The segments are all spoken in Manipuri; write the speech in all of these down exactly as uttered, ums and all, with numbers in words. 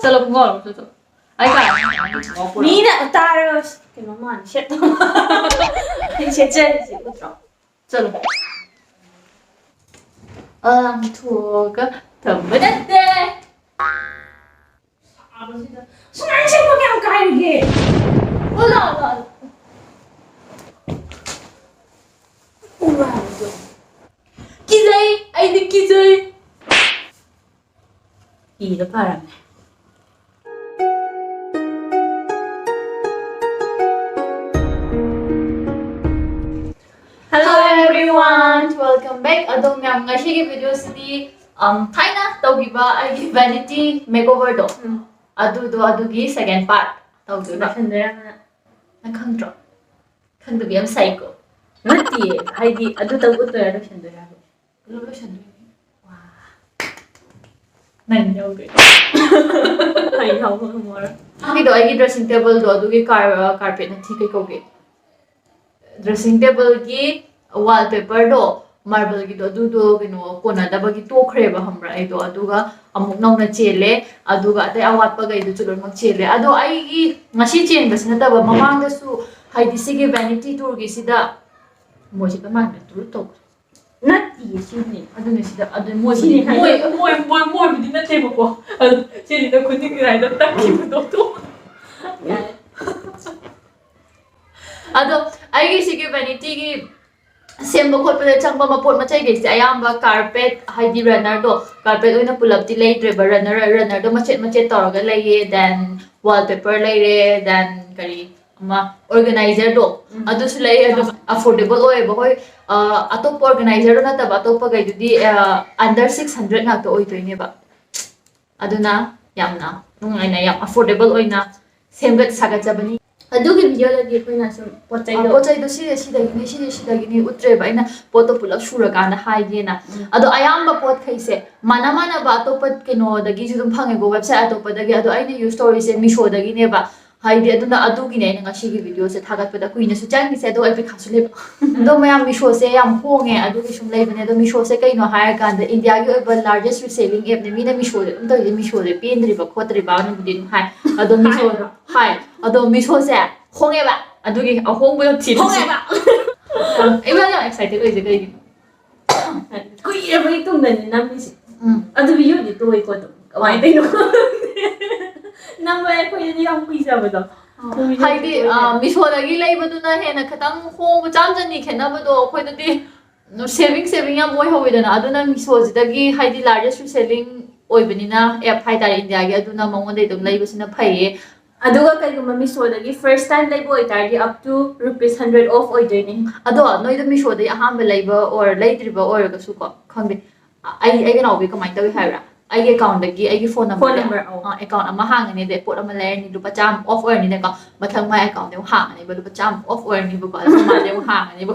ꯆꯠꯂꯣ ꯈꯣꯡꯒ꯭ꯔꯥꯎ ꯂꯧꯊꯣꯛ ꯆꯠꯂꯣ꯫ ꯑꯩ ꯀꯥꯏ? ꯃꯤꯅ ꯇꯥꯔꯒ ꯀꯩꯅꯣ ꯃꯥꯅ ꯁꯦꯠꯇꯧ ꯃꯥꯜꯂꯦ꯫ ꯑꯩ ꯁꯦꯠꯆꯔꯤꯁꯦ ꯎꯗ꯭ꯔꯣ? ꯆꯠꯂꯣ꯫ ꯑꯂꯥꯝ ꯊꯣꯛꯑꯒ ꯊꯝꯕ ꯅꯠꯇꯦ꯫ ꯁꯥꯕꯁꯤꯗ ꯁꯨꯃꯥꯏꯅ ꯁꯦꯝꯕ ꯀꯌꯥꯝ ꯀꯥꯏꯔꯤꯒꯦ? ꯑꯣ, ꯂꯥꯛꯑꯣ, ꯂꯥꯛꯑꯣ, ꯂꯥꯛꯑꯣ꯫ ꯎꯔꯥ ꯍꯥꯏꯕꯗꯣ꯫ ꯀꯤꯖꯩ, ꯑꯩꯗꯤ ꯀꯤꯖꯩ꯫ ꯀꯤꯗ ꯐꯔꯝꯅꯦ꯫ Hello everyone, welcome back. ꯑꯗꯣ ꯃꯌꯥꯝ, ꯉꯁꯤꯒꯤ video ꯁꯤꯗꯤ, um, ꯊꯥꯏꯅ ꯇꯧꯈꯤꯕ ꯑꯩꯒꯤ vanity makeover ꯗꯣ, ꯎꯝ꯫ ꯑꯗꯨꯗꯣ, ꯑꯗꯨꯒꯤ second part ꯇꯧꯗꯣꯏꯕ꯫ ꯂꯣꯏꯁꯟꯗꯣꯏꯔꯥ ꯅꯪ? ꯅꯪ ꯈꯪꯗ꯭ꯔꯣ? ꯈꯪꯗꯕꯤ ꯌꯥꯝ ꯁꯥꯏꯀꯣ꯫ ꯅꯠꯇꯤꯌꯦ, ꯍꯥꯏꯗꯤ ꯑꯗꯨꯇꯪ ꯎꯠꯇꯣꯏꯔꯥ ꯂꯣꯏꯁꯟꯗꯣꯏꯔꯥ ꯍꯥꯏꯕ? ꯄꯨꯂꯞ ꯂꯣꯏꯁꯟꯗꯣꯏꯅꯦ꯫ ꯋꯥ꯫ ꯅꯪ ꯌꯥꯎꯗꯣꯏꯅꯦ꯫ ꯑꯩ ꯌꯥꯎꯕ ꯉꯝꯃꯔꯣꯏ꯫ ꯅꯪꯒꯤꯗꯣ ꯑꯩꯒꯤ dressing table ꯗꯣ ꯑꯗꯨꯒꯤ ꯀꯥꯔ-, carpet ꯅ ꯊꯤ ꯀꯩ ꯀꯧꯒꯦ? Dressing table ꯒꯤ wallpaper ꯗꯣ, marble ꯒꯤꯗꯣ, ꯑꯗꯨꯗꯣ ꯀꯩꯅꯣ ꯀꯣꯟꯅꯗꯕꯒꯤ ꯇꯣꯛꯈ꯭ꯔꯦꯕ, ꯈꯪꯕ꯭ꯔꯥ? ꯑꯩꯗꯣ ꯑꯗꯨꯒ ꯑꯃꯨꯛ ꯅꯧꯅ ꯆꯦꯜꯂꯦ, ꯑꯗꯨꯒ ꯑꯇꯩ ꯑꯋꯥꯠꯄꯈꯩꯗꯨꯁꯨ ꯂꯣꯏꯅꯃꯛ ꯆꯦꯜꯂꯦ꯫ ꯑꯗꯣ ꯑꯩꯒꯤ ꯉꯁꯤ ꯆꯦꯟꯕꯁꯤ ꯅꯠꯇꯕ ꯃꯃꯥꯡꯗꯁꯨ, ꯍꯥꯏꯗꯤ ꯁꯤꯒꯤ vanity tour ꯒꯤꯁꯤꯗ, ꯃꯣꯏꯁꯦ ꯀꯃꯥꯏꯅ tour ꯇꯧꯕ? ꯅꯠꯇꯤꯌꯦ, ꯁꯤꯅꯦ꯫ ꯑꯗꯨꯅꯦ ꯁꯤꯗ, ꯑꯗꯨ ꯃꯣꯏ, ꯁꯤꯅꯦ ꯃꯣꯏ, ꯍꯥꯏꯗꯣ꯫ ꯃꯣꯏ, ꯃꯣꯏ, ꯃꯣꯏꯕꯨꯗꯤ ꯅꯠꯇꯦꯕꯀꯣ꯫ ꯑꯗꯨ ꯁꯤꯁꯤꯗ ꯈꯨꯅꯤꯡ ꯀꯥꯏꯗ ꯇꯛꯈꯤꯕꯗꯣ ꯑꯗꯨ꯫ ꯌꯥꯔꯦ꯫ ꯑꯗꯣ ꯑꯩꯒꯤ ꯁꯤꯒꯤ vanity ꯒꯤ ꯁꯦꯝꯕ ꯈꯣꯠꯄꯗ ꯆꯪꯕ ꯃꯄꯣꯠ ꯃꯆꯩꯈꯩꯁꯦ ꯑꯌꯥꯝꯕ carpet, ꯍꯥꯏꯗꯤ runner ꯗꯣ, carpet ꯑꯣꯏꯅ ꯄꯨꯂꯞꯇꯤ ꯂꯩꯗ꯭ꯔꯦꯕ, runner, runner ꯗꯣ ꯃꯆꯦꯠ ꯃꯆꯦꯠ ꯇꯧꯔꯒ ꯂꯩꯌꯦ, then wallpaper ꯂꯩꯔꯦ, then ꯀꯔꯤ, ꯑꯃ organizer ꯗꯣ, ꯎꯝ꯫ ꯑꯗꯨꯁꯨ ꯂꯩ, ꯑꯗꯨꯝ affordable ꯑꯣꯏꯌꯦꯕ꯫ ꯍꯣꯏ, ꯑ, ꯑꯇꯣꯞꯄ organizer ꯗꯣ ꯅꯠꯇꯕ ꯑꯇꯣꯞꯄꯈꯩꯗꯨꯗꯤ, ꯑ, under six hundred ꯉꯥꯛꯇ ꯑꯣꯏꯗꯣꯏꯅꯦꯕ꯫ ꯑꯗꯨꯅ ꯌꯥꯝꯅ ꯅꯨꯡꯉꯥꯏꯅ, ꯌꯥꯝ affordable ꯑꯣꯏꯅ ꯁꯦꯝꯒꯠ ꯁꯥꯒꯠꯆꯕꯅꯤ꯫ ꯑꯗꯨꯒꯤ video ꯗꯗꯤ ꯑꯩꯈꯣꯏꯅ ꯁꯨꯝ ꯄꯣꯠ ꯑ, ꯆꯩꯗꯣ ꯄꯣꯠ ꯆꯩꯗꯣ ꯁꯤꯁꯦ ꯁꯤꯗꯒꯤꯅꯤ, ꯁꯤꯁꯦ ꯁꯤꯗꯒꯤꯅꯤ ꯎꯠꯇ꯭ꯔꯦꯕ, ꯑꯩꯅ ꯄꯣꯠꯇꯣ ꯄꯨꯂꯞ ꯁꯨꯔꯀꯥꯟꯗ ꯍꯥꯏꯒꯦꯅ꯫ ꯎꯝ꯫ ꯑꯗꯣ ꯑꯌꯥꯝꯕ ꯄꯣꯠꯈꯩꯁꯦ ꯃꯥꯟꯅ ꯃꯥꯟꯅꯕ ꯑꯇꯣꯞꯄ ꯀꯩꯅꯣꯗꯒꯤꯁꯨ ꯑꯗꯨꯝ ꯐꯪꯉꯦꯀꯣ, website ꯑꯇꯣꯞꯄꯗꯒꯤ꯫ ꯑꯗꯣ ꯑꯩꯅ use ꯇꯧꯔꯤꯁꯦ Meesho ꯗꯒꯤꯅꯦꯕ꯫ ꯍꯥꯏꯗꯤ ꯑꯗꯨꯅ ꯑꯗꯨꯒꯤꯅꯦ ꯑꯩꯅ ꯉꯁꯤꯒꯤ video ꯁꯦ ꯊꯥꯒꯠꯄꯗ ꯀꯨꯏꯅꯁꯨ ꯆꯪꯉꯤꯁꯦ, ꯑꯗꯣ ꯑꯩ ꯄꯩꯈꯥꯁꯨ ꯂꯩꯕ꯫ ꯑꯗꯣ ꯃꯌꯥꯝ, Meesho ꯁꯦ ꯌꯥꯝ ꯍꯣꯡꯉꯦ ꯑꯗꯨꯒꯤ ꯁꯨꯝ ꯂꯩꯕꯅꯦ꯫ ꯑꯗꯣ Meesho ꯁꯦ ꯀꯩꯅꯣ ꯍꯥꯏꯔꯀꯥꯟꯗ India ꯒꯤ ꯑꯣꯏꯕ largest reselling app ꯅꯦ꯫ ꯃꯤꯅ Meesho ꯁꯦ ꯑꯗꯨꯝ ꯇꯧꯔꯤꯁꯦ, Meesho ꯁꯦ ꯄꯦꯟꯗ꯭ꯔꯤꯕ ꯈꯣꯠꯇ꯭ꯔꯤꯕ ꯑꯗꯨꯕꯨꯗꯤ ꯑꯗꯨꯝ ꯍꯥꯏ꯫ ꯑꯗꯣ Meesho ꯍꯥꯏ꯫ ꯑꯗꯣ Meesho ꯁꯦ ꯍꯣꯡꯉꯦꯕ, ꯑꯗꯨꯒꯤ ꯑꯍꯣꯡꯕ ꯌꯥꯝ ꯊꯤꯔꯦ꯫ ꯍꯣꯡꯉꯦꯕ꯫ ꯏꯕꯥꯅꯤ ꯌꯥꯝ excited ꯑꯣꯏꯁꯦ ꯀꯩꯒꯤꯅꯣ? ꯀꯨꯏꯔꯕꯒꯤ ꯇꯨꯡꯗꯅꯤ ꯅꯝꯃꯤꯁꯦ꯫ ꯎꯝ꯫ ꯑꯗꯨ video ꯗꯤ ꯇꯣꯛꯏꯀꯣ ꯑꯗꯨꯝ꯫ ꯀꯃꯥꯏꯅ ꯇꯧꯔꯤꯅꯣ ꯈꯪꯗꯦ꯫ ꯅꯝꯕ ꯑꯩꯈꯣꯏꯗꯗꯤ ꯌꯥꯝ ꯀꯨꯏꯖꯕꯗꯣ꯫ ꯎꯝ꯫ Video ꯗꯤ ꯍꯥꯏꯗꯤ, ꯇꯣꯛꯏ ꯑ, ꯀꯥꯏꯅ꯫ Meesho ꯗꯒꯤ ꯂꯩꯕꯗꯨꯅ ꯍꯦꯟꯅ ꯈꯤꯇꯪ ꯍꯣꯡꯕ, ꯆꯥꯝ ꯆꯅꯤ ꯈꯦꯠꯅꯕꯗꯣ ꯑꯩꯈꯣꯏꯗꯗꯤ saving, saving ꯌꯥꯝ ꯑꯣꯏꯍꯧꯋꯤꯗꯅ꯫ ꯑꯗꯨꯅ Meesho ꯁꯤꯗꯒꯤ ꯍꯥꯏꯗꯤ largest reselling ꯑꯣꯏꯕꯅꯤꯅ app ꯍꯥꯏꯇꯥꯔꯦ India ꯒꯤ, ꯑꯗꯨꯅ ꯃꯉꯣꯟꯗꯩ ꯑꯗꯨꯝ ꯂꯩꯕꯁꯤꯅ ꯐꯩꯌꯦ꯫ ꯑꯗꯨꯒ ꯀꯩꯒꯨꯝꯕ Meesho ꯗꯒꯤ first time ꯂꯩꯕ ꯑꯣꯏꯇꯥꯔꯗꯤ up to rupees hundred off ꯑꯣꯏꯗꯣꯏꯅꯦ꯫ ꯑꯗꯣ ꯅꯣꯏꯗꯣ Meesho ꯗꯒꯤ ꯑꯍꯥꯟꯕ ꯂꯩꯕ or ꯂꯩꯗ꯭ꯔꯤꯕ ꯑꯣꯏꯔꯒꯁꯨ ꯀꯣ, ꯈꯪꯗꯦ꯫ ꯑ-, ꯑꯩ, ꯑꯩꯒꯤ ꯅꯥꯎꯕꯤ ꯀꯃꯥꯏꯅ ꯇꯧꯏ ꯍꯥꯏꯕ꯭ꯔꯥ? ꯑꯩꯒꯤ account ꯇꯒꯤ ꯑꯩꯒꯤ phone number ꯗ, phone number, ꯑꯧ꯫ ꯑ, account ꯑꯃ ꯍꯥꯡꯉꯅꯤ, ꯑꯗꯩ ꯄꯣꯠ ꯑꯃ ꯂꯩꯔꯅꯤ, ꯂꯨꯄꯥ ꯆꯥꯝꯃ off ꯑꯣꯏꯔꯅꯤꯅꯀꯣ꯫ ꯃꯊꯪ ꯃꯥꯏ account ꯗꯤ ꯑꯃꯨꯛ ꯍꯥꯡꯉꯅꯦꯕ, ꯂꯨꯄꯥ ꯆꯥꯝꯃ off ꯑꯣꯏꯔꯅꯤꯕꯀꯣ꯫ ꯑꯗꯨꯒ ꯃꯥꯁꯦ ꯑꯃꯨꯛ ꯍꯥꯡꯉꯅꯦꯕ꯫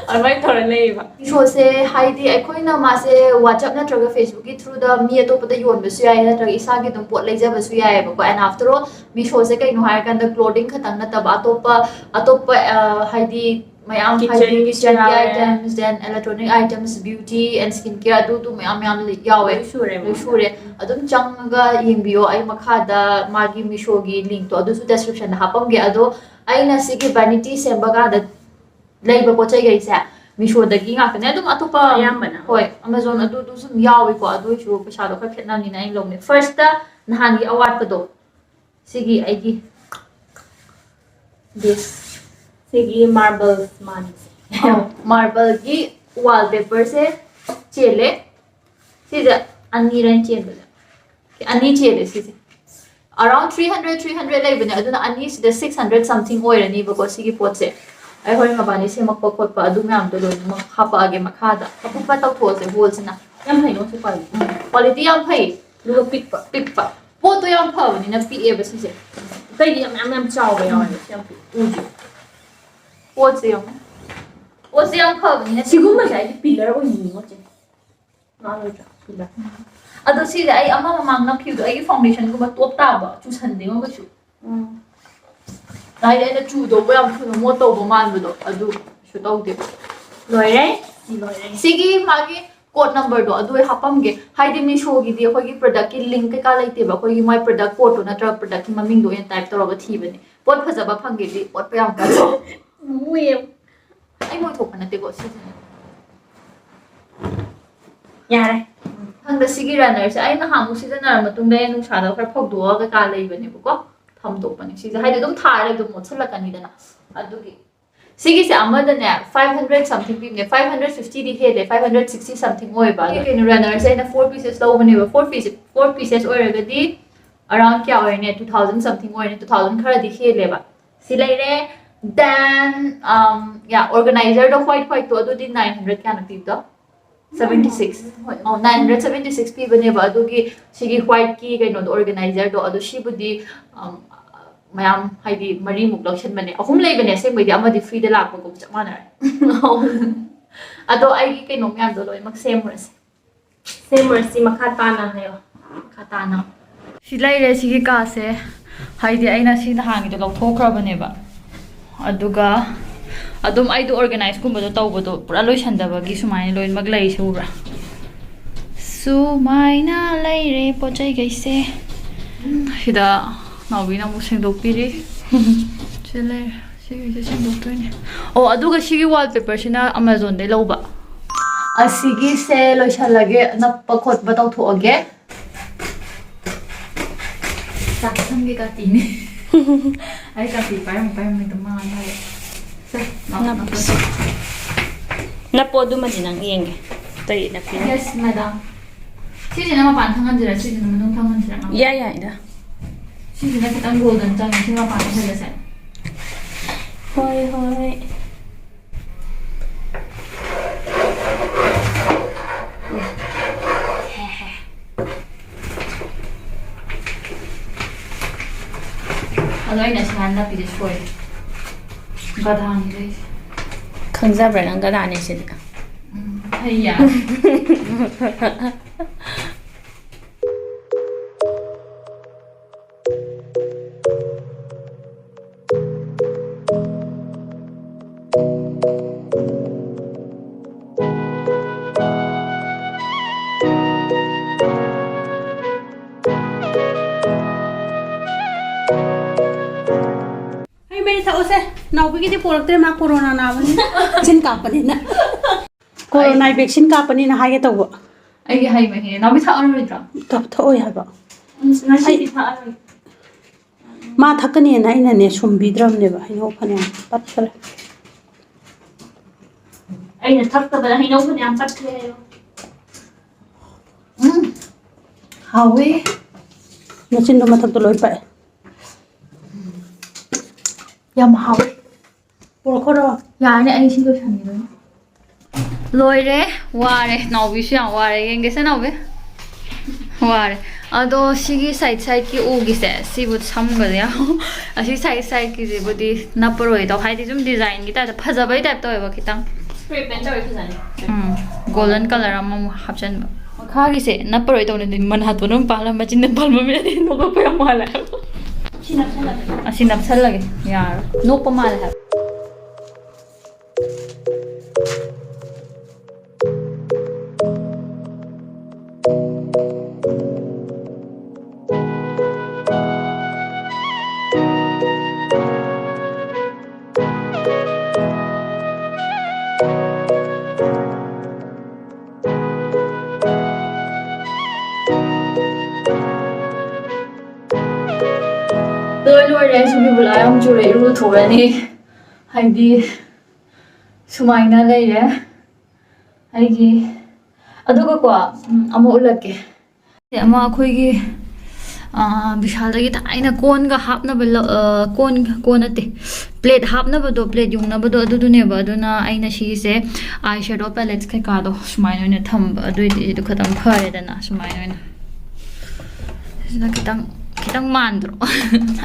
ꯑꯗꯨꯃꯥꯏꯅ ꯇꯧꯔ ꯂꯩꯌꯦꯕ꯫ Meesho ꯁꯦ ꯍꯥꯏꯗꯤ ꯑꯩꯈꯣꯏꯅ ꯃꯥꯁꯦ WhatsApp ꯅꯠꯇ꯭ꯔꯒ Facebook ꯀꯤ through ꯗ ꯃꯤ ꯑꯇꯣꯞꯄꯗ ꯌꯣꯟꯕꯁꯨ ꯌꯥꯏ, ꯅꯠꯇ꯭ꯔꯒ ꯏꯁꯥꯒꯤ ꯑꯗꯨꯝ ꯄꯣꯠ ꯂꯩꯖꯕꯁꯨ ꯌꯥꯏꯑꯕꯀꯣ꯫ And after all, Meesho ꯁꯦ ꯀꯩꯅꯣ ꯍꯥꯏꯔꯀꯥꯟꯗ clothing ꯈꯛꯇꯪ ꯅꯠꯇꯕ, ꯑꯇꯣꯞꯄ, ꯑꯇꯣꯞꯄ, ꯑ, ꯍꯥꯏꯗꯤ ꯃꯌꯥꯝ, ꯍꯥꯏꯗꯤ kitchen ꯒꯤꯁꯨ kitchen ꯒꯤ ꯌꯥꯎꯔꯦ꯫ Items, then electronic items, beauty and skin care, ꯑꯗꯨꯗꯨ ꯃꯌꯥꯝ ꯃꯌꯥꯝ ꯂꯩ-, ꯌꯥꯎꯋꯦ꯫ ꯂꯣꯏ ꯁꯨꯔꯦ ꯂꯣꯏ ꯃꯣꯏꯗ꯫ ꯁꯨꯔꯦ꯫ ꯑꯗꯨꯝ ꯆꯪꯉꯒ ꯌꯦꯡꯕꯤꯌꯣ꯫ ꯑꯩ ꯃꯈꯥꯗ ꯃꯥꯒꯤ Meesho ꯒꯤ link ꯇꯣ ꯑꯗꯨꯁꯨ description ꯗ ꯍꯥꯞꯄꯝꯒꯦ꯫ ꯑꯗꯣ ꯑꯩꯅ ꯁꯤꯒꯤ vanity ꯁꯦꯝꯕ ꯀꯥꯟꯗ ꯂꯩꯕ ꯄꯣꯠ ꯆꯩꯈꯩꯁꯦ Meesho ꯗꯒꯤ ꯉꯥꯛꯇꯅꯦ꯫ ꯑꯗꯨꯝ ꯑꯇꯣꯞꯄ, ꯑꯌꯥꯝꯕꯅ꯫ ꯍꯣꯏ, Amazon ꯑꯗꯨꯗꯨ ꯁꯨꯝ ꯌꯥꯎꯏꯀꯣ, ꯑꯗꯨ ꯑꯣꯏꯁꯨ ꯄꯩꯁꯥꯗꯣ ꯈꯔ ꯈꯦꯠꯅꯕꯅꯤꯅ ꯑꯩꯅ ꯂꯧꯕꯅꯦ꯫ First ꯇ ꯅꯍꯥꯟꯒꯤ ꯑꯋꯥꯠꯄꯗꯣ, ꯁꯤꯒꯤ ꯑꯩꯒꯤ, this, ꯁꯤꯒꯤ marble ꯃꯥꯟꯕꯁꯦ꯫ ꯑꯧ, marble ꯒꯤ wallpaper ꯁꯦ ꯆꯦꯜꯂꯦ꯫ ꯁꯤꯁꯦ ꯑꯅꯤꯔ ꯆꯦꯟꯕꯁꯦ? ꯑꯅꯤ ꯆꯦꯜꯂꯦ ꯁꯤꯁꯦ꯫ Around three hundred, three hundred ꯂꯩꯕꯅꯦ, ꯑꯗꯨꯅ ꯑꯅꯤꯁꯤꯗ six hundred something ꯑꯣꯏꯔꯅꯤꯕꯀꯣ ꯁꯤꯒꯤ ꯄꯣꯠꯁꯦ꯫ ꯑꯩ ꯍꯣꯔꯦꯟ ꯃꯕꯥꯅꯤ ꯁꯦꯝꯃꯛꯄ ꯈꯣꯠꯄ ꯑꯗꯨ ꯃꯌꯥꯝꯗꯣ ꯂꯣꯏꯅꯃꯛ ꯍꯥꯄꯛꯑꯒꯦ ꯃꯈꯥꯗ꯫ ꯑꯀꯨꯞꯄ ꯇꯧꯊꯣꯛꯑꯁꯦ, haul ꯁꯤꯅ꯫ ꯌꯥꯝ ꯐꯩꯅꯣ ꯁꯤ quality꯫ ꯎꯝ, quality ꯌꯥꯝ ꯐꯩ꯫ ꯑꯗꯨꯒ ꯄꯤꯛꯄ꯫ ꯄꯤꯛꯄ꯫ ꯄꯣꯠꯇꯣ ꯌꯥꯝ ꯐꯕꯅꯤꯅ ꯄꯤꯛꯑꯦꯕ ꯁꯤꯁꯦ꯫ ꯑꯇꯩꯗꯤ ꯌꯥꯝ, ꯌꯥꯝ, ꯌꯥꯝ ꯆꯥꯎꯕ ꯌꯥꯎꯋꯦꯕ, ꯁꯤ ꯌꯥꯝ ꯄꯤꯛꯑꯦ꯫ ꯎꯝ꯫ ꯄꯣꯠꯁꯦ ꯌꯦꯡꯉꯣ꯫ ꯄꯣꯠꯁꯦ ꯌꯥꯝ ꯐꯕꯅꯤꯅ ꯁꯤꯒꯨꯝꯕꯁꯦ ꯑꯩꯗꯤ pillar ꯑꯣꯏꯅꯤꯡꯉꯤꯉꯣ ꯆꯦ꯫ ꯉꯥꯡꯉꯣꯏꯗ꯭ꯔꯥ? ꯑꯗꯣ ꯁꯤꯁꯦ ꯑꯩ ꯑꯃ ꯃꯃꯥꯡ ꯅꯞꯈꯤꯕꯗꯣ, ꯑꯩꯒꯤ foundationꯒꯨꯝꯕ top ꯇꯥꯕ ꯆꯨꯁꯟꯗꯦꯉꯣ ꯀꯩꯁꯨ꯫ ꯎꯝ꯫ ꯍꯥꯏꯗꯤ ꯑꯩꯅ ꯆꯨꯗꯧꯕ ꯌꯥꯝ ꯊꯨꯅ ꯃꯣꯠ ꯇꯧꯕ ꯃꯥꯟꯕꯗꯣ, ꯑꯗꯨ ꯀꯩꯁꯨ ꯇꯧꯗꯦꯕ꯫ ꯂꯣꯏꯔꯦ꯫ ꯁꯤ ꯂꯣꯏꯔꯦ꯫ ꯁꯤꯒꯤ ꯃꯥꯒꯤ code numberꯗꯣ ꯑꯗꯨ ꯑꯩ ꯍꯥꯞꯄꯝꯒꯦ꯫ ꯍꯥꯏꯗꯤ Meeshoꯒꯤꯗꯤ ꯑꯩꯈꯣꯏꯒꯤ productꯀꯤ link ꯀꯩꯀꯥ ꯂꯩꯇꯦꯕ, ꯑꯩꯈꯣꯏꯒꯤ ꯃꯥꯏ product codeꯇꯣ ꯅꯠꯇ꯭ꯔꯒ productꯀꯤ ꯃꯃꯤꯡꯗꯣ ꯑꯣꯏꯅ type ꯇꯧꯔꯒ ꯊꯤꯕꯅꯦ꯫ ꯄꯣꯠ ꯐꯖꯕ ꯐꯪꯒꯦꯗꯤ ꯄꯣꯠ ꯃꯌꯥꯝ ꯀꯜꯂꯣ꯫ ꯃꯨꯌꯦ꯫ ꯑꯩ ꯃꯣꯏ ꯊꯣꯛꯄ ꯅꯠꯇꯦꯀꯣ ꯁꯤꯁꯤꯅꯦ꯫ ꯌꯥꯔꯦ꯫ ꯈꯪꯗꯦ, ꯁꯤꯒꯤ runnerꯁꯦ ꯑꯩ ꯅꯍꯥꯟꯃꯨꯛ ꯁꯤꯖꯤꯟꯅꯔ ꯃꯇꯨꯡꯗ ꯑꯩ ꯅꯨꯡꯁꯥꯗ ꯈꯔ ꯐꯧꯗꯣꯛꯑꯒ ꯀꯩꯀꯥ ꯂꯩꯕꯅꯦꯕꯀꯣ꯫ ꯊꯝꯗꯣꯛꯄꯅꯦ ꯁꯤꯁꯦ, ꯍꯥꯏꯗꯤ ꯑꯗꯨꯝ ꯊꯥꯔꯦ ꯑꯗꯨꯝ ꯃꯣꯠꯁꯤꯜꯂꯛꯀꯅꯤꯗꯅ꯫ ꯑꯗꯨꯒꯤ ꯁꯤꯒꯤꯁꯦ ꯑꯃꯗꯅꯦ five hundred something ꯄꯤꯕꯅꯦ, five hundred fiftyꯗꯤ ꯍꯦꯜꯂꯦ, five hundred sixty something ꯑꯣꯏꯕ꯫ ꯑꯗꯣ ꯀꯩꯅꯣ, runnerꯁꯦ ꯑꯩꯅ four pieces ꯂꯧꯕꯅꯦꯕ, four pieces, four pieces ꯑꯣꯏꯔꯒꯗꯤ around ꯀꯌꯥ ꯑꯣꯏꯔꯅꯤ? Two thousand something ꯑꯣꯏꯔꯅꯤ, two thousand ꯈꯔꯗꯤ ꯍꯦꯜꯂꯦꯕ꯫ ꯁꯤ ꯂꯩꯔꯦ꯫ Then, um, yeah, organizerꯗꯣ white whiteꯇꯣ, ꯑꯗꯨꯗꯤ nine hundred ꯀꯌꯥꯅꯣ ꯄꯤꯕꯗꯣ? Seventy six. ꯍꯣꯏ, ꯑꯣ, nine hundred seventy six ꯄꯤꯕꯅꯦꯕ꯫ ꯑꯗꯨꯒꯤ ꯁꯤꯒꯤ whiteꯀꯤ ꯀꯩꯅꯣꯗꯣ, organizerꯗꯣ, ꯑꯗꯣ ꯁꯤꯕꯨꯗꯤ, um, ꯃꯌꯥꯝ ꯍꯥꯏꯗꯤ ꯃꯔꯤꯃꯨꯛ ꯂꯧꯁꯟꯕꯅꯦ꯫ ꯑꯍꯨꯝ ꯂꯩꯕꯅꯦ ꯑꯁꯦꯡꯕꯩꯗꯤ, ꯑꯃꯗꯤ freeꯗ ꯂꯥꯛꯄꯒꯨꯝ ꯆꯞ ꯃꯥꯟꯅꯔꯦ꯫ ꯑꯗꯣ ꯑꯩꯒꯤ ꯀꯩꯅꯣ ꯃꯌꯥꯝꯗꯣ ꯂꯣꯏꯅꯃꯛ ꯁꯦꯝꯃꯨꯔꯁꯦ꯫ ꯁꯦꯝꯃꯨꯔꯁꯤ, ꯃꯈꯥ ꯇꯥꯅ ꯍꯥꯏꯌꯣ꯫ ꯃꯈꯥ ꯇꯥꯅ꯫ ꯁꯤ ꯂꯩꯔꯦ, ꯁꯤꯒꯤ ꯀꯥꯁꯦ꯫ ꯍꯥꯏꯗꯤ ꯑꯩꯅ ꯁꯤ ꯅꯍꯥꯟꯒꯤꯗꯣ ꯂꯧꯊꯣꯛꯈ꯭ꯔꯕꯅꯦꯕ꯫ ꯑꯗꯨꯒ ꯑꯗꯨꯝ ꯑꯩꯗꯣ organizeꯀꯨꯝꯕꯗꯣ ꯇꯧꯕꯗꯣ ꯄꯨꯔꯥ ꯂꯣꯏꯁꯟꯗꯕꯒꯤ ꯁꯨꯃꯥꯏꯅ ꯂꯣꯏꯅꯃꯛ ꯂꯩꯔꯤꯁꯦ ꯎꯕ꯭ꯔꯥ? ꯁꯨꯃꯥꯏꯅ ꯂꯩꯔꯦ ꯄꯣꯠ ꯆꯩꯈꯩꯁꯦ꯫ ꯁꯤꯗ ꯅꯥꯎꯕꯤꯅ ꯑꯃꯨꯛ ꯁꯦꯡꯗꯣꯛꯄꯤꯔꯤ꯫ ꯁꯤ ꯂꯩꯔꯦ꯫ ꯁꯤꯒꯤꯁꯦ ꯁꯦꯡꯗꯣꯛꯇꯣꯏꯅꯦ꯫ ꯑꯣ, ꯑꯗꯨꯒ ꯁꯤꯒꯤ wallpaperꯁꯤꯅ Amazonꯗꯩ ꯂꯧꯕ꯫ ꯑꯁꯤꯒꯤꯁꯦ ꯂꯣꯏꯁꯜꯂꯒꯦ, ꯅꯞꯄ ꯈꯣꯠꯄ ꯇꯧꯊꯣꯛꯑꯒꯦ꯫ ꯆꯥꯛꯁꯪꯒꯤ ꯀꯥꯇꯤꯅꯦ꯫ ꯑꯩ ꯀꯥꯇꯤ ꯄꯥꯏꯔꯝ ꯄꯥꯏꯔꯝ ꯍꯦꯛꯇ ꯃꯥꯡꯉꯦ꯫ ꯁꯦ, ꯂꯥꯛꯑꯣ, ꯅꯞꯄꯁꯦ꯫ ꯅꯞꯄꯣ, ꯑꯗꯨꯃꯗꯤ ꯅꯪ ꯌꯦꯡꯒꯦ꯫ ꯑꯇꯩ ꯅꯞꯄꯤ꯫ Yes, madam꯫ ꯁꯤꯁꯤꯅ ꯃꯄꯥꯟ ꯊꯪꯍꯟꯁꯤꯔꯥ, ꯁꯤꯁꯤꯅ ꯃꯅꯨꯡ ꯊꯪꯍꯟꯁꯤꯔꯥ? ꯌꯥꯏ, ꯌꯥꯏꯗ꯫ ꯁꯤꯁꯤꯅ ꯈꯤꯇꯪ golden ꯆꯪꯉꯦ, ꯁꯤ ꯃꯄꯥꯟ ꯊꯪꯍꯜꯂꯁꯦ꯫ ꯍꯣꯏ, ꯍꯣꯏ꯫ ꯑꯗꯣ ꯑꯩꯅ ꯁꯨꯃꯥꯏꯅ ꯅꯞꯄꯤꯁꯦ ꯁꯣꯏꯔꯦ꯫ ꯒꯙꯥꯅꯤ ꯑꯩꯁꯦ꯫ ꯈꯪꯖꯕ꯭ꯔꯥ ꯅꯪ ꯒꯙꯥꯅꯦ ꯁꯤꯗꯤ? ꯎꯝ, ꯍꯩꯌꯥ꯫ ꯅꯥꯎꯕꯤꯒꯤꯗꯤ ꯄꯣꯔꯛꯇ꯭ꯔꯦ, ꯃꯥ ꯀꯣꯔꯣꯅꯥ ꯅꯥꯕꯅꯤꯅ꯫ ꯚꯦꯛꯁꯤꯟ ꯀꯥꯞꯄꯅꯤꯅ꯫ ꯀꯣꯔꯣꯅꯥꯒꯤ ꯚꯦꯛꯁꯤꯟ ꯀꯥꯞꯄꯅꯤꯅ ꯍꯥꯏꯒꯦ ꯇꯧꯕ꯫ ꯑꯩꯒꯤ ꯍꯩ ꯃꯍꯤꯅꯦ꯫ ꯅꯥꯎꯕꯤ ꯊꯛꯑꯔꯣꯏꯗ꯭ꯔꯣ? ꯊꯛ-, ꯊꯛꯑꯣꯏ ꯍꯥꯏꯕ꯫ ꯎꯝ, ꯉꯁꯤꯗꯤ ꯑꯩ ꯊꯛꯑꯔꯣꯏ꯫ ꯃꯥ ꯊꯛꯀꯅꯤꯅ ꯑꯩꯅꯅꯦ ꯁꯨꯝꯕꯤꯗ꯭ꯔꯕꯅꯦꯕ꯫ ꯍꯩꯅꯧ ꯐꯅꯌꯥꯝ ꯄꯠꯈ꯭ꯔꯦ꯫ ꯑꯩꯅ ꯊꯛꯇꯕꯗ ꯍꯩꯅꯧ ꯐꯅꯌꯥꯝ ꯄꯠꯈ꯭ꯔꯦ ꯍꯥꯏꯌꯣ꯫ ꯎꯝ, ꯍꯥꯎꯋꯦ꯫ ꯃꯆꯤꯟꯗꯣ ꯃꯊꯛꯇ ꯂꯣꯏ ꯄꯛꯑꯦ꯫ ꯌꯥꯝ ꯍꯥꯎꯋꯦ꯫ ꯄꯨꯔꯛꯈꯣꯔꯣ? ꯌꯥꯔꯅꯤ, ꯑꯩ ꯁꯤ ꯂꯣꯏꯁꯟꯈꯤꯗꯣꯏꯅꯦ꯫ ꯂꯣꯏꯔꯦ, ꯋꯥꯔꯦ꯫ ꯅꯥꯎꯕꯤꯁꯨ ꯌꯥꯝ ꯋꯥꯔꯦ꯫ ꯌꯦꯡꯒꯦꯁꯦ, ꯅꯥꯎꯕꯤ꯫ ꯋꯥꯔꯦ꯫ ꯑꯗꯣ ꯁꯤꯒꯤ side sideꯀꯤ ꯎꯒꯤꯁꯦ, ꯁꯤꯕꯨ ꯁꯝꯒꯁꯦ ꯌꯥꯝ, ꯑꯁꯤ side sideꯀꯤꯁꯤꯕꯨꯗꯤ ꯅꯞꯄꯔꯣꯏꯗꯧ, ꯍꯥꯏꯗꯤ ꯁꯨꯝ designꯒꯤ typeꯇ, ꯐꯖꯕꯩ type ꯇꯧꯋꯦꯕ ꯈꯤꯇꯪ꯫ Spray paint ꯇꯧꯔꯦ ꯐꯖꯅ꯫ ꯎꯝ, golden colour ꯑꯃꯃꯨꯛ ꯍꯥꯞꯆꯤꯟꯕ꯫ ꯃꯈꯥꯒꯤꯁꯦ ꯅꯞꯄꯔꯣꯏ ꯇꯧꯅꯤ, ꯑꯗꯨꯗꯤ ꯃꯅꯥꯇꯣꯟ ꯑꯃ ꯄꯥꯜꯂ ꯃꯆꯤꯟꯗ ꯄꯥꯜꯕ ꯃꯌꯥꯗꯤ ꯅꯣꯛꯂꯛꯄ ꯌꯥꯝ ꯃꯥꯜꯂꯦ ꯍꯥꯏꯕ꯫ ꯁꯤ ꯅꯞꯁꯜꯂꯒꯦ꯫ ꯑꯁꯤ ꯅꯞꯁꯜꯂꯒꯦ, ꯌꯥꯔꯣꯏ, ꯅꯣꯛꯄ ꯃꯥꯜꯂꯦ ꯍꯥꯏꯕ꯫ ꯂꯣꯏ ꯂꯣꯏꯔꯦ꯫ ꯑꯩꯁꯨ ꯕꯤꯕꯨꯂꯥ ꯌꯥꯝ ꯆꯨꯔꯦ, ꯏꯔꯨ ꯊꯣꯛꯑꯅꯤ꯫ ꯍꯥꯏꯗꯤ ꯁꯨꯃꯥꯏꯅ ꯂꯩꯔꯦ ꯑꯩꯒꯤ꯫ ꯑꯗꯨꯒꯀꯣ, ꯎꯝ, ꯑꯃ ꯎꯠꯂꯛꯀꯦ꯫ ꯑꯃ ꯑꯩꯈꯣꯏꯒꯤ, ꯑ, ꯕꯤꯁꯥꯜꯗꯒꯤ ꯊꯥꯏꯅ ꯀꯣꯟꯒ ꯍꯥꯞꯅꯕ ꯂ-, ꯑ, ꯀꯣꯟ, ꯀꯣꯟ ꯅꯠꯇꯦ, plate ꯍꯥꯞꯅꯕꯗꯣ, plate ꯌꯨꯡꯅꯕꯗꯣ, ꯑꯗꯨꯗꯨꯅꯦꯕ꯫ ꯑꯗꯨꯅ ꯑꯩꯅ ꯁꯤꯒꯤꯁꯦ eye shadow palettes ꯀꯩꯀꯥꯗꯣ ꯁꯨꯃꯥꯏꯅ ꯑꯣꯏꯅ ꯊꯝꯕ, ꯑꯗꯨꯏꯗꯤ ꯑꯗꯨ ꯈꯇꯪ ꯐꯔꯦꯗꯅ, ꯁꯨꯃꯥꯏꯅ ꯑꯣꯏꯅ꯫ ꯁꯤꯅ ꯈꯤꯇꯪ, ꯈꯤꯇꯪ ꯃꯥꯟꯗ꯭ꯔꯣ?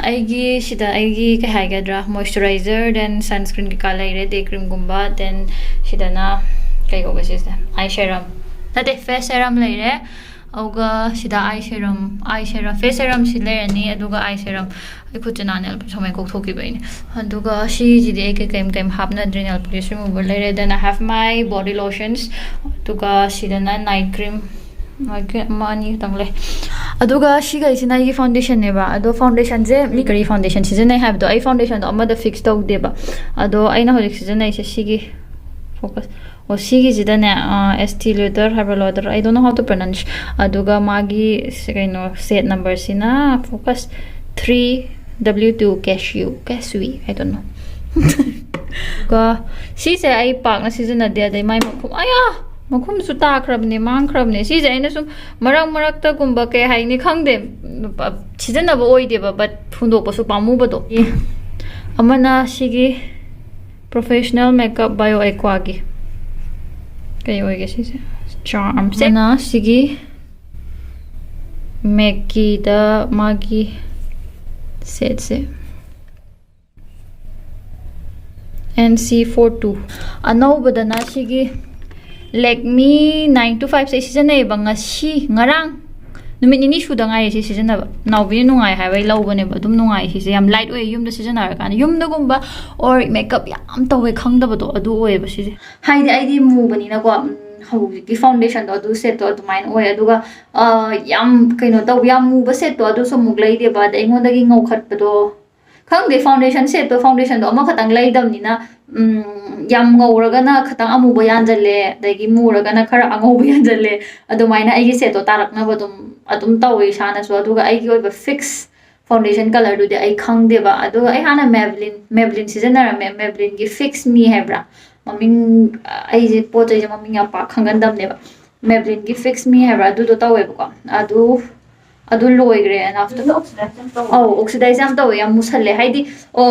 ꯑꯩꯒꯤ ꯁꯤꯗ ꯑꯩꯒꯤ ꯀꯩ ꯍꯥꯏꯒꯗ꯭ꯔꯥ, moisturizer, then sunscreen ꯀꯩꯀꯥ ꯂꯩꯔꯦ, day creamꯒꯨꯝꯕ, then ꯁꯤꯗꯅ ꯀꯩ ꯀꯧꯒꯦ ꯁꯤꯁꯦ, eye serum ꯅꯠꯇꯦ, face serum ꯂꯩꯔꯦ꯫ ꯑꯗꯨꯒ ꯁꯤꯗ eye serum, eye serum, face serumꯁꯤ ꯂꯩꯔꯅꯤ, ꯑꯗꯨꯒ eye serum, ꯑꯩ ꯈꯨꯠꯁꯦ ꯅꯥꯟꯅ ꯁꯨꯃꯥꯏꯅ ꯀꯣꯛꯊꯣꯛꯈꯤꯕ ꯑꯩꯅ꯫ ꯑꯗꯨꯒ ꯁꯤꯁꯤꯗꯤ ꯑꯩ ꯀꯩꯀꯩ ꯀꯩꯝ ꯍꯥꯞꯅꯗ꯭ꯔꯦ, nail polish remover ꯂꯩꯔꯦ, then I have my body lotions, ꯑꯗꯨꯒ ꯁꯤꯗꯅ night cream, night cream ꯑꯃ ꯑꯅꯤ ꯈꯛꯇꯪ ꯂꯩ꯫ ꯑꯗꯨꯒ ꯁꯤꯈꯩꯁꯤꯅ ꯑꯩꯒꯤ ꯐꯥꯎꯟꯗꯦꯁꯟꯅꯦꯕ꯫ ꯑꯗꯣ ꯐꯥꯎꯟꯗꯦꯁꯟꯁꯦ ꯃꯤ ꯀꯔꯤ ꯐꯥꯎꯟꯗꯦꯁꯟ ꯁꯤꯖꯤꯟꯅꯩ ꯍꯥꯏꯕꯗꯣ, ꯑꯩ ꯐꯥꯎꯟꯗꯦꯁꯟꯗꯣ ꯑꯃꯗ ꯐꯤꯛꯁ ꯇꯧꯗꯦꯕ꯫ ꯑꯗꯣ ꯑꯩꯅ ꯍꯧꯖꯤꯛ ꯁꯤꯖꯤꯟꯅꯩꯁꯦ ꯁꯤꯒꯤ ꯐꯣꯀꯁ, ꯑꯣ, ꯁꯤꯒꯤꯁꯤꯗꯅꯦ, ꯑꯦꯁ ꯇꯤ ꯂꯣꯗꯔ ꯍꯥꯏꯕ꯭ꯔꯥ, ꯂꯣꯗꯔ, I don't know how to pronounce꯫ ꯑꯗꯨꯒ ꯃꯥꯒꯤ ꯁ-, ꯀꯩꯅꯣ, ꯁꯦꯠ ꯅꯝꯕꯔꯁꯤꯅ focus three W two case U, case V, I don't know꯫ ꯑꯗꯨꯒ ꯁꯤꯁꯦ ꯑꯩ ꯄꯥꯛꯅ ꯁꯤꯖꯤꯟꯅꯗꯦ꯫ ꯑꯗꯩ ꯃꯥꯏ ꯃꯈꯨꯝ, ꯑꯌꯥ, ꯃꯈꯨꯝꯁꯨ ꯇꯥꯈ꯭ꯔꯕꯅꯦ, ꯃꯥꯡꯈ꯭ꯔꯕꯅꯦ꯫ ꯁꯤꯁꯦ ꯑꯩꯅ ꯁꯨꯝ ꯃꯔꯛ ꯃꯔꯛꯇꯒꯨꯝꯕ, ꯀꯩ ꯍꯥꯏꯅꯤ, ꯈꯪꯗꯦ, ꯁꯤꯖꯤꯟꯅꯕ ꯑꯣꯏꯗꯦꯕ, but ꯍꯨꯟꯗꯣꯛꯄꯁꯨ ꯄꯥꯝꯃꯨꯕꯗꯣ꯫ ꯑꯃꯅ ꯁꯤꯒꯤ Professional Makeup Bio Aquaꯒꯤ ꯀꯩ ꯑꯣꯏꯒꯦ ꯁꯤꯁꯦ? ꯆꯥꯔꯝꯁꯦ꯫ ꯑꯃꯅ ꯁꯤꯒꯤ ꯃꯦꯛꯀꯤꯗ ꯃꯥꯒꯤ ꯁꯦꯠꯁꯦ, ꯑꯦꯟ ꯁꯤ ꯐꯣꯔ ꯇꯨ꯫ ꯑꯅꯧꯕꯗꯅ ꯁꯤꯒꯤ ꯂꯦꯛꯃꯤ ꯅꯥꯏꯟ ꯇꯨ ꯐꯥꯏꯚꯁꯦ ꯑꯩ ꯁꯤꯖꯤꯟꯅꯩꯌꯦꯕ ꯉꯁꯤ, ꯉꯔꯥꯡ, ꯅꯨꯃꯤꯠ ꯅꯤꯅꯤ ꯁꯨꯗ ꯉꯥꯏꯔꯤ ꯁꯤ ꯁꯤꯖꯤꯟꯅꯕ꯫ ꯅꯥꯎꯕꯤꯅ ꯅꯨꯡꯉꯥꯏ ꯍꯥꯏꯕ ꯑꯩ ꯂꯧꯕꯅꯦꯕ꯫ ꯑꯗꯨꯝ ꯅꯨꯡꯉꯥꯏ ꯁꯤꯁꯦ, ꯌꯥꯝ ꯂꯥꯏꯠ ꯑꯣꯏꯌꯦ꯫ ꯌꯨꯝꯗ ꯁꯤꯖꯤꯟꯅꯔꯀꯥꯟꯗ, ꯌꯨꯝꯗꯒꯨꯝꯕ ꯑꯣꯔ ꯃꯦꯀꯞ ꯌꯥꯝ ꯇꯧꯋꯦ ꯈꯪꯗꯕꯗꯣ ꯑꯗꯨ ꯑꯣꯏꯌꯦꯕ ꯁꯤꯁꯦ꯫ ꯍꯥꯏꯗꯤ ꯑꯩꯗꯤ ꯃꯨꯕꯅꯤꯅꯀꯣ, ꯎꯝ, ꯍꯧꯖꯤꯛꯀꯤ ꯐꯥꯎꯟꯗꯦꯁꯟꯗꯣ ꯑꯗꯨ ꯁꯦꯠꯇꯣ ꯑꯗꯨꯃꯥꯏꯅ ꯑꯣꯏ꯫ ꯑꯗꯨꯒ, ꯑ, ꯌꯥꯝ ꯀꯩꯅꯣ ꯇꯧꯕ, ꯌꯥꯝ ꯃꯨꯕ ꯁꯦꯠꯇꯣ ꯑꯗꯨꯁꯨ ꯑꯃꯨꯛ ꯂꯩꯗꯦꯕ꯫ ꯑꯗꯩ ꯑꯩꯉꯣꯟꯗꯒꯤ ꯉꯧꯈꯠꯄꯗꯣ, ꯈꯪꯗꯦ, ꯐꯥꯎꯟꯗꯦꯁꯟ ꯁꯦꯠꯇꯣ, ꯐꯥꯎꯟꯗꯦꯁꯟꯗꯣ ꯑꯃꯈꯛꯇꯪ ꯂꯩꯗꯕꯅꯤꯅ, ꯎꯝ, ꯌꯥꯝ ꯉꯧꯔꯒꯅ ꯈꯇꯪ ꯑꯃꯨꯕ ꯌꯥꯟꯖꯜꯂꯦ, ꯑꯗꯒꯤ ꯃꯨꯔꯒꯅ ꯈꯔ ꯑꯉꯧꯕ ꯌꯥꯟꯖꯜꯂꯦ꯫ ꯑꯗꯨꯃꯥꯏꯅ ꯑꯩꯒꯤ ꯁꯦꯠꯇꯣ ꯇꯥꯔꯛꯅꯕ ꯑꯗꯨꯝ, ꯑꯗꯨꯝ ꯇꯧꯋꯦ ꯏꯁꯥꯅꯁꯨ꯫ ꯑꯗꯨꯒ ꯑꯩꯒꯤ ꯑꯣꯏꯕ ꯐꯤꯛꯁ ꯐꯥꯎꯟꯗꯦꯁꯟ ꯀꯂꯔꯗꯨꯗꯤ ꯑꯩ ꯈꯪꯗꯦꯕ꯫ ꯑꯗꯨꯒ ꯑꯩ ꯍꯥꯟꯅ Maybelline, Maybelline ꯁꯤꯖꯤꯟꯅꯔꯝꯃꯦ, Maybellineꯒꯤ Fix Me ꯍꯥꯏꯕ꯭ꯔꯥ? ꯃꯃꯤꯡ, ꯑꯩꯁꯦ ꯄꯣꯠ ꯆꯩꯁꯦ ꯃꯃꯤꯡ ꯌꯥꯝ ꯄꯥꯛ ꯈꯪꯒꯟꯗꯕꯅꯦꯕ꯫ Maybellineꯒꯤ Fix Me ꯍꯥꯏꯕ꯭ꯔꯥ? ꯑꯗꯨꯗꯣ ꯇꯧꯋꯦꯕꯀꯣ꯫ ꯑꯗꯨ, ꯑꯗꯨ ꯂꯣꯏꯈ꯭ꯔꯦ꯫ And after, ꯑꯗꯨ oxidize ꯌꯥꯝ ꯇꯧꯋꯦ꯫ ꯑꯧ, oxidize ꯌꯥꯝ ꯇꯧꯋꯦ, ꯌꯥꯝ ꯃꯨꯁꯜꯂꯦ꯫ ꯍꯥꯏꯗꯤ, ꯑ,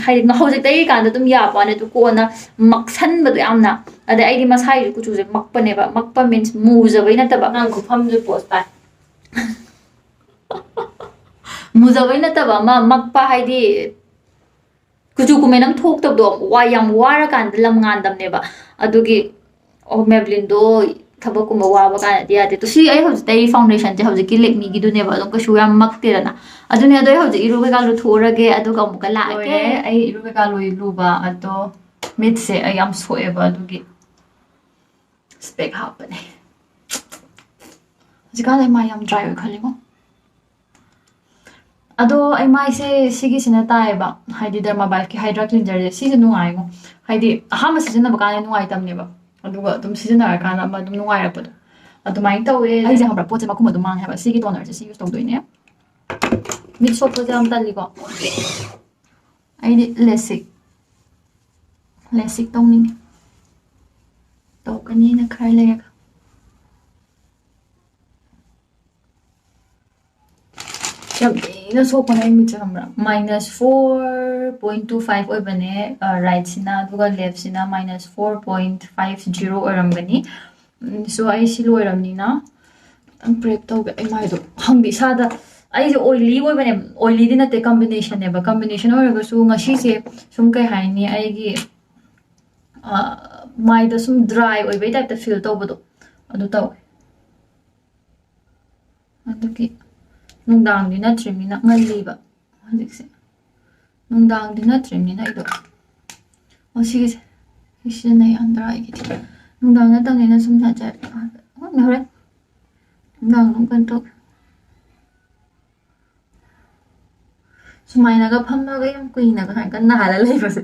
ꯍꯥꯏꯗꯤ ꯍꯧꯖꯤꯛ ꯇꯩꯔꯤꯀꯥꯟꯗ ꯑꯗꯨꯝ ꯌꯥꯕ ꯋꯥꯅꯤ, ꯑꯗꯨ ꯀꯣꯟꯅ ꯃꯛꯁꯟꯕꯗꯣ ꯌꯥꯝꯅ꯫ ꯑꯗꯩ ꯑꯩꯗꯤ ꯃꯁꯥꯒꯤꯁꯨ ꯀꯨꯆꯨꯁꯦ ꯃꯛꯄꯅꯦꯕ꯫ ꯃꯛꯄ means ꯃꯨꯖꯕꯩ ꯅꯠꯇꯕ꯫ ꯅꯪ ꯈꯨꯐꯝꯁꯨ ꯄꯣꯁ ꯇꯥꯏ꯫ ꯃꯨꯖꯕꯩ ꯅꯠꯇꯕ ꯑꯃ ꯃꯛꯄ ꯍꯥꯏꯗꯤ ꯀꯨꯆꯨ ꯀꯨꯃꯦꯟ ꯑꯃ ꯊꯣꯛꯇꯕꯗꯣ, ꯋꯥ-, ꯌꯥꯝ ꯋꯥꯔꯀꯥꯟꯗ ꯂꯝ ꯉꯥꯟꯗꯕꯅꯦꯕ꯫ ꯑꯗꯨꯒꯤ, ꯑꯣ, Maybellineꯗꯣ ꯊꯕꯛꯀꯨꯝꯕ ꯋꯥꯕ ꯀꯥꯟꯗꯗꯤ ꯌꯥꯗꯦ꯫ ꯑꯗꯣ ꯁꯤ ꯑꯩ ꯍꯧꯖꯤꯛ ꯇꯩꯔꯤ ꯐꯥꯎꯟꯗꯦꯁꯟꯁꯦ ꯍꯧꯖꯤꯛꯀꯤ Lakmeꯒꯤꯗꯨꯅꯦꯕ, ꯑꯗꯨꯝ ꯀꯩꯁꯨ ꯌꯥꯝ ꯃꯛꯇꯦꯗꯅ꯫ ꯑꯗꯨꯅꯦ, ꯑꯗꯣ ꯑꯩ ꯍꯧꯖꯤꯛ ꯏꯔꯨ ꯀꯩꯀꯥ ꯂꯨꯊꯣꯛꯎꯔꯒꯦ, ꯑꯗꯨꯒ ꯑꯃꯨꯛꯀ ꯂꯥꯛꯑꯒꯦ꯫ ꯂꯣꯏꯔꯦ, ꯑꯩ ꯏꯔꯨ ꯀꯩꯀꯥ ꯂꯣꯏ ꯂꯨꯕ, ꯑꯗꯣ ꯃꯤꯠꯁꯦ ꯑꯩ ꯌꯥꯝ ꯁꯣꯛꯑꯦꯕ, ꯑꯗꯨꯒꯤ ꯁ꯭ꯄꯦꯛ ꯍꯥꯞꯄꯅꯦ꯫ ꯍꯧꯖꯤꯛꯀꯥꯟ ꯑꯩ ꯃꯥꯏ ꯌꯥꯝ ꯗ꯭ꯔꯥꯏ ꯑꯣꯏ ꯈꯜꯂꯤꯉꯣ꯫ ꯑꯗꯣ ꯑꯩ ꯃꯥꯏꯁꯦ ꯁꯤꯒꯤꯁꯤꯅ ꯇꯥꯏꯌꯦꯕ, ꯍꯥꯏꯗꯤ ꯗꯔꯃꯥꯕꯥꯏꯠꯀꯤ ꯍꯥꯏꯗ꯭ꯔꯥ ꯀ꯭ꯂꯤꯟꯖꯔꯁꯦ, ꯁꯤꯁꯦ ꯅꯨꯡꯉꯥꯏꯉꯣ꯫ ꯍꯥꯏꯗꯤ ꯑꯍꯥꯟꯕ ꯁꯤꯖꯤꯟꯅꯕ ꯀꯥꯟꯗ ꯅꯨꯡꯉꯥꯏꯇꯕꯅꯦꯕ, ꯑꯗꯨꯒ ꯑꯗꯨꯝ ꯁꯤꯖꯤꯟꯅꯔꯀꯥꯟꯗ ꯑꯃ ꯑꯗꯨꯝ ꯅꯨꯡꯉꯥꯏꯔꯛꯄꯗꯣ ꯑꯗꯨꯃꯥꯏꯅ ꯇꯧꯋꯦ꯫ ꯑꯩꯁꯦ ꯈꯪꯕ꯭ꯔꯥ, ꯄꯣꯠꯁꯦ ꯃꯈꯨꯝ ꯑꯗꯨꯝ ꯃꯥꯡꯉꯦ ꯍꯥꯏꯕ꯫ ꯁꯤꯒꯤ ꯇꯣꯅꯔꯁꯦ ꯁꯤ ꯌꯨꯁ ꯇꯧꯗꯣꯏꯅꯦ꯫ ꯃꯤꯠ ꯁꯣꯛꯄꯁꯦ ꯌꯥꯝ ꯇꯜꯂꯤꯀꯣ꯫ ꯑꯩꯗꯤ ꯂꯦꯁꯤꯛ, ꯂꯦꯁꯤꯛ ꯇꯧꯅꯤꯡꯉꯦ꯫ ꯇꯧꯒꯅꯤꯅ ꯈꯔ ꯂꯩꯔꯒ꯫ ꯌꯥꯝ ꯊꯤꯅ ꯁꯣꯛꯄꯅꯦ ꯑꯩ ꯃꯤꯠꯁꯦ, ꯈꯪꯕ꯭ꯔꯥ? Minus four point two five ꯑꯣꯏꯕꯅꯦ, ꯑ, ꯔꯥꯏꯠꯁꯤꯅ, ꯑꯗꯨꯒ ꯂꯦꯐꯁꯤꯅ minus four point five zero ꯑꯣꯏꯔꯝꯒꯅꯤ꯫ ꯎꯝ, so ꯑꯩ ꯁꯤ ꯂꯣꯏꯔꯕꯅꯤꯅ ꯈꯤꯇꯪ ꯄ꯭ꯔꯦꯞ ꯇꯧꯒꯦ꯫ ꯑꯩ ꯃꯥꯏꯗꯣ ꯈꯪꯗꯦ, ꯏꯁꯥꯗ ꯑꯩꯁꯦ ꯑꯣꯏꯂꯤ ꯑꯣꯏꯕꯅꯦ, ꯑꯣꯏꯂꯤꯗꯤ ꯅꯠꯇꯦ, ꯀꯝꯕꯤꯅꯦꯁꯟꯅꯦꯕ꯫ ꯀꯝꯕꯤꯅꯦꯁꯟ ꯑꯣꯏꯔꯒꯁꯨ ꯉꯁꯤꯁꯦ ꯁꯨꯝ ꯀꯩ ꯍꯥꯏꯅꯤ, ꯑꯩꯒꯤ, ꯑ, ꯃꯥꯏꯗ ꯁꯨꯝ ꯗ꯭ꯔꯥꯏ ꯑꯣꯏꯕꯩ ꯇꯥꯏꯞꯇ ꯐꯤꯜ ꯇꯧꯕꯗꯣ ꯑꯗꯨ ꯇꯧꯋꯦ꯫ ꯑꯗꯨꯒꯤ ꯅꯨꯡꯗꯥꯡꯗꯤ ꯅꯠꯇ꯭ꯔꯤꯕꯅꯤꯅ ꯉꯜꯂꯤꯕ ꯍꯧꯖꯤꯛꯁꯦ꯫ ꯅꯨꯡꯗꯥꯡꯗꯤ ꯅꯠꯇ꯭ꯔꯤꯕꯅꯤꯅ ꯑꯩꯗꯣ, ꯑꯣ, ꯁꯤꯒꯤꯁꯦ ꯁꯤ ꯁꯤꯖꯤꯟꯅꯩ ꯑꯟꯗ꯭ꯔꯥ ꯑꯩꯒꯤꯗꯤ꯫ ꯅꯨꯡꯗꯥꯡ ꯅꯠꯇꯕꯅꯤꯅ ꯁꯨꯝ ꯁꯥꯖꯔꯦ꯫ ꯍꯣꯔꯦꯟ ꯅꯨꯡꯗꯥꯡ ꯑꯗꯨꯝ ꯀꯩꯅꯣ ꯇꯧꯒꯦ꯫ ꯁꯨꯃꯥꯏꯅꯒ ꯐꯝꯃꯒ ꯌꯥꯝ ꯀꯨꯏꯅꯒ ꯁꯨꯃꯥꯏꯅ ꯅꯥꯜꯂ ꯂꯩꯕꯁꯦ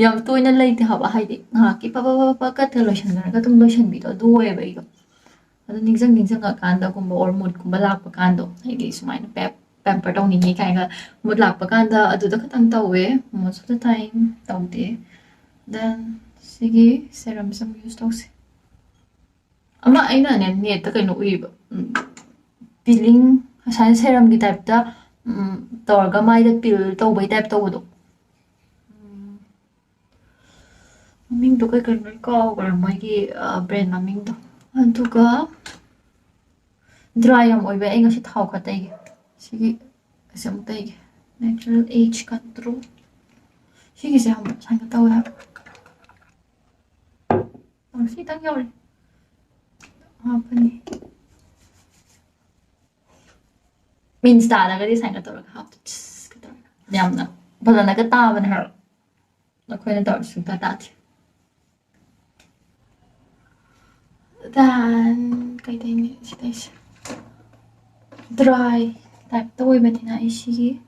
ꯌꯥꯝ ꯇꯣꯏꯅ ꯂꯩꯇꯦ ꯍꯥꯏꯕ꯫ ꯍꯥꯏꯗꯤ ꯉꯥꯏꯍꯥꯛꯀꯤ ꯄꯠ ꯄꯠ ꯄꯠ ꯄꯠ ꯀꯠꯇ ꯂꯣꯏꯁꯤꯟꯅꯔꯒ ꯑꯗꯨꯝ ꯂꯣꯏꯁꯤꯟꯕꯤꯗꯣ ꯑꯗꯨ ꯑꯣꯏꯌꯦꯕ ꯑꯩꯗꯣ꯫ ꯑꯗꯣ ꯅꯤꯡꯁꯤꯡ ꯅꯤꯡꯁꯤꯡꯉꯀꯥꯟꯗꯒꯨꯝꯕ or ꯃꯨꯠꯀꯨꯝꯕ ꯂꯥꯛꯄ ꯀꯥꯟꯗꯣ, ꯍꯥꯏꯗꯤ ꯁꯨꯃꯥꯏꯅ ꯄꯦꯞ ꯄꯦꯝꯄꯔ ꯇꯧꯅꯤꯡꯉꯤ ꯀꯥꯏꯅꯒ ꯃꯨꯠ ꯂꯥꯛꯄ ꯀꯥꯟꯗ ꯑꯗꯨꯗ ꯈꯛꯇꯪ ꯇꯧꯋꯦ꯫ Most of the time ꯇꯧꯗꯦ꯫ Then ꯁꯤꯒꯤ ꯁꯦꯔꯝꯁꯦ ꯑꯃꯨꯛ ꯌꯨꯁ ꯇꯧꯁꯦ꯫ ꯑꯃ ꯑꯩꯅꯅꯦ ꯅꯦꯠꯇ ꯀꯩꯅꯣ ꯎꯏꯕ, ꯎꯝ, ꯄꯤꯂꯤꯡ, ꯉꯁꯥꯏꯅ ꯁꯦꯔꯝꯒꯤ ꯇꯥꯏꯞꯇ, ꯎꯝ, ꯇꯧꯔꯒ ꯃꯥꯏꯗ ꯄꯤꯜ ꯇꯧꯕꯩ ꯇꯥꯏꯞ ꯇꯧꯕꯗꯣ꯫ ꯎꯝ, ꯃꯃꯤꯡꯗꯣ ꯀꯩ ꯀꯩꯅꯣ ꯂꯣꯏ ꯀꯥꯎꯈ꯭ꯔꯦ ꯃꯣꯏꯒꯤ, ꯑ, ꯕ꯭ꯔꯦꯟ ꯃꯃꯤꯡꯗꯣ꯫ ꯑꯗꯨꯒ ꯗ꯭ꯔꯥꯏ ꯌꯥꯝ ꯑꯣꯏꯕ, ꯑꯩ ꯉꯁꯤ ꯊꯥꯎ ꯈꯔ ꯇꯩꯒꯦ꯫ ꯁꯤꯒꯤ ꯑꯁꯤ ꯑꯃꯨꯛ ꯇꯩꯒꯦ꯫ Natural Age Control꯫ ꯁꯤꯒꯤꯁꯦ ꯌꯥꯝ ꯁꯨꯃꯥꯏꯅ ꯇꯧꯋꯦ ꯍꯥꯏꯕ꯫ ꯑꯣ, ꯁꯤꯇꯪ ꯌꯧꯔꯦ꯫ ꯍꯥꯞꯄꯅꯤ꯫ ꯏꯟꯁꯇꯥꯗꯒꯗꯤ ꯁꯨꯃꯥꯏꯅ ꯇꯧꯔꯒ ꯍꯥꯞꯇꯣꯏ꯫ ꯆꯤꯁ ꯀ ꯇꯧꯔꯒ꯫ ꯌꯥꯝꯅ ꯐꯖꯅꯒ ꯇꯥꯕꯅꯦ ꯍꯥꯏꯕ꯫ ꯑꯩꯈꯣꯏꯅ ꯇꯧꯔꯁꯨ ꯁꯨꯡꯇꯥ ꯇꯥꯗꯦ꯫ Then ꯀꯩꯗꯩꯅꯤ ꯁꯤꯗꯩꯁꯦ꯫ Dry type ꯇ ꯑꯣꯏꯕꯅꯤꯅ ꯑꯩ ꯁꯤꯒꯤ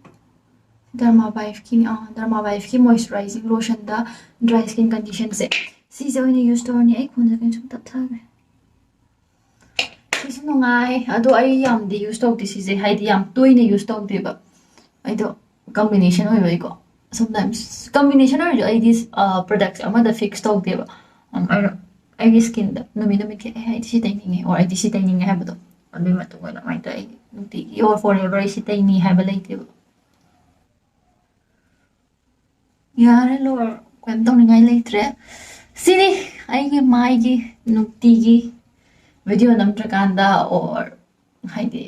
Dermavifeꯀꯤ, ꯑ, Dermavifeꯀꯤ moisturizing lotionꯗ dry skin conditionꯁꯦ ꯁꯤꯁꯦ ꯑꯣꯏꯅ use ꯇꯧꯔꯅꯤ꯫ ꯑꯩ ꯈꯣꯟꯁꯦ ꯀꯩꯅꯣ ꯁꯨꯝ ꯇꯞꯊꯈ꯭ꯔꯦ꯫ ꯁꯤꯁꯨ ꯅꯨꯡꯉꯥꯏ, ꯑꯗꯣ ꯑꯩ ꯌꯥꯝꯗꯤ use ꯇꯧꯗꯦ ꯁꯤꯁꯦ, ꯍꯥꯏꯗꯤ ꯌꯥꯝ ꯇꯣꯏꯅ use ꯇꯧꯗꯦꯕ꯫ ꯑꯩꯗꯣ combination ꯑꯣꯏꯕꯒꯤꯀꯣ, sometimes combination ꯑꯣꯏꯔꯁꯨ ꯑꯩꯗꯤ, ꯑ, product ꯑꯃꯗ fix ꯇꯧꯗꯦꯕ꯫ ꯑꯝ, ꯑꯩꯅ ꯑꯩꯒꯤ skinꯗ ꯅꯨꯃꯤꯠ ꯅꯨꯃꯤꯠꯀꯤ ꯑꯩ ꯍꯥꯏꯗꯤ ꯁꯤ ꯇꯩꯅꯤꯡꯉꯦ or ꯑꯩꯗꯤ ꯁꯤ ꯇꯩꯅꯤꯡꯉꯦ ꯍꯥꯏꯕꯗꯣ, ꯑꯗꯨꯒꯤ ꯃꯇꯨꯡ ꯑꯣꯏꯅ ꯑꯗꯨꯃꯥꯏꯅ ꯇꯧꯋꯦ꯫ ꯑꯩ ꯅꯨꯡꯇꯤꯒꯤ or forever ꯑꯩ ꯁꯤ ꯇꯩꯅꯤ ꯍꯥꯏꯕ ꯂꯩꯇꯦꯕ꯫ ꯌꯥꯔꯦ, ꯂꯣꯏꯔꯦ, ꯀꯩꯝ ꯇꯧꯅꯤꯡꯉꯥꯏ ꯂꯩꯇ꯭ꯔꯦ꯫ ꯁꯤꯅꯤ ꯑꯩꯒꯤ ꯃꯥꯏꯒꯤ ꯅꯨꯡꯇꯤꯒꯤ video ꯅꯝꯗ꯭ꯔꯀꯥꯟꯗ or ꯍꯥꯏꯗꯤ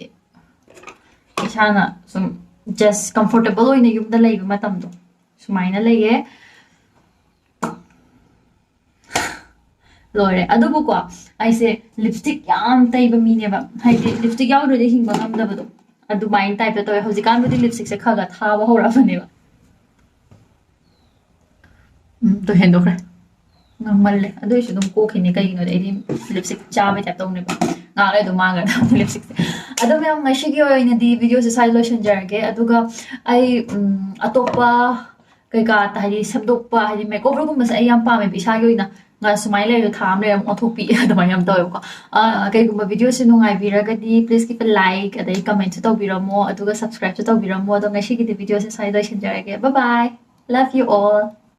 ꯏꯁꯥꯅ ꯁꯨꯝ just comfortable ꯑꯣꯏꯅ ꯌꯨꯝꯗ ꯂꯩꯕ ꯃꯇꯝꯗꯣ ꯁꯨꯃꯥꯏꯅ ꯂꯩꯌꯦ꯫ ꯂꯣꯏꯔꯦ꯫ ꯑꯗꯨꯕꯨꯀꯣ, ꯑꯩꯁꯦ lipstick ꯌꯥꯝ ꯇꯩꯕ ꯃꯤꯅꯦꯕ, ꯍꯥꯏꯗꯤ lipstick ꯌꯥꯎꯗ꯭ꯔꯗꯤ ꯍꯤꯡꯕ ꯉꯝꯗꯕꯗꯣ, ꯑꯗꯨꯃꯥꯏꯅ type ꯇ ꯇꯧꯋꯦ꯫ ꯍꯧꯖꯤꯛꯀꯥꯟꯕꯨꯗꯤ lipstickꯁꯦ ꯈꯔ ꯈꯔ ꯊꯥꯕ ꯍꯧꯔꯛꯑꯕꯅꯦꯕ꯫ ꯎꯝ, ꯑꯗꯨ ꯍꯦꯟꯗꯣꯛꯈ꯭ꯔꯦ꯫ ꯉꯝꯃꯜꯂꯦ꯫ ꯑꯗꯨ ꯑꯣꯏꯁꯨ ꯑꯗꯨꯝ ꯀꯣꯛꯈꯤꯅꯤ, ꯀꯩꯒꯤꯅꯣꯗꯤ ꯑꯩꯗꯤ lipstick ꯆꯥꯕꯩ type ꯇꯧꯅꯦꯕ꯫ ꯉꯥꯏꯍꯥꯛ ꯂꯩꯔ ꯑꯗꯨꯝ ꯃꯥꯡꯈ꯭ꯔꯦ lipstickꯁꯦ꯫ ꯑꯗꯣ ꯃꯌꯥꯝ, ꯉꯁꯤꯒꯤ ꯑꯣꯏꯅꯗꯤ videoꯁꯦ ꯁ꯭ꯋꯥꯏꯗ ꯂꯣꯏꯁꯤꯟꯖꯔꯒꯦ꯫ ꯑꯗꯨꯒ ꯑꯩ, ꯎꯝ, ꯑꯇꯣꯞꯄ ꯀꯩꯀꯥ, ꯍꯥꯏꯗꯤ ꯁꯦꯝꯗꯣꯛꯄ, ꯍꯥꯏꯗꯤ makeoverꯒꯨꯝꯕꯁꯦ ꯑꯩ ꯌꯥꯝ ꯄꯥꯝꯃꯦꯕ ꯏꯁꯥꯒꯤ ꯑꯣꯏꯅ꯫ ꯉ-, ꯁꯨꯃꯥꯏꯅ ꯂꯩꯔꯒ ꯊꯥ ꯑꯃ ꯂꯩꯔ ꯑꯃꯨꯛ ꯑꯣꯟꯊꯣꯛꯄꯤ ꯑꯗꯨꯃꯥꯏꯅ ꯌꯥꯝ ꯇꯧꯋꯦꯕꯀꯣ꯫ ꯑ, ꯀꯩꯒꯨꯝꯕ videoꯁꯦ ꯅꯨꯡꯉꯥꯏꯕꯤꯔꯒꯗꯤ please give a like, ꯑꯗꯩ commentꯁꯨ ꯇꯧꯕꯤꯔꯝꯃꯣ, ꯑꯗꯨꯒ subscribeꯁꯨ ꯇꯧꯕꯤꯔꯝꯃꯣ꯫ ꯑꯗꯣ ꯉꯁꯤꯒꯤꯗꯤ videoꯁꯦ ꯁ꯭ꯋꯥꯏꯗ ꯂꯣꯏꯁꯤꯟꯖꯔꯒꯦ꯫ Bye bye, love you all꯫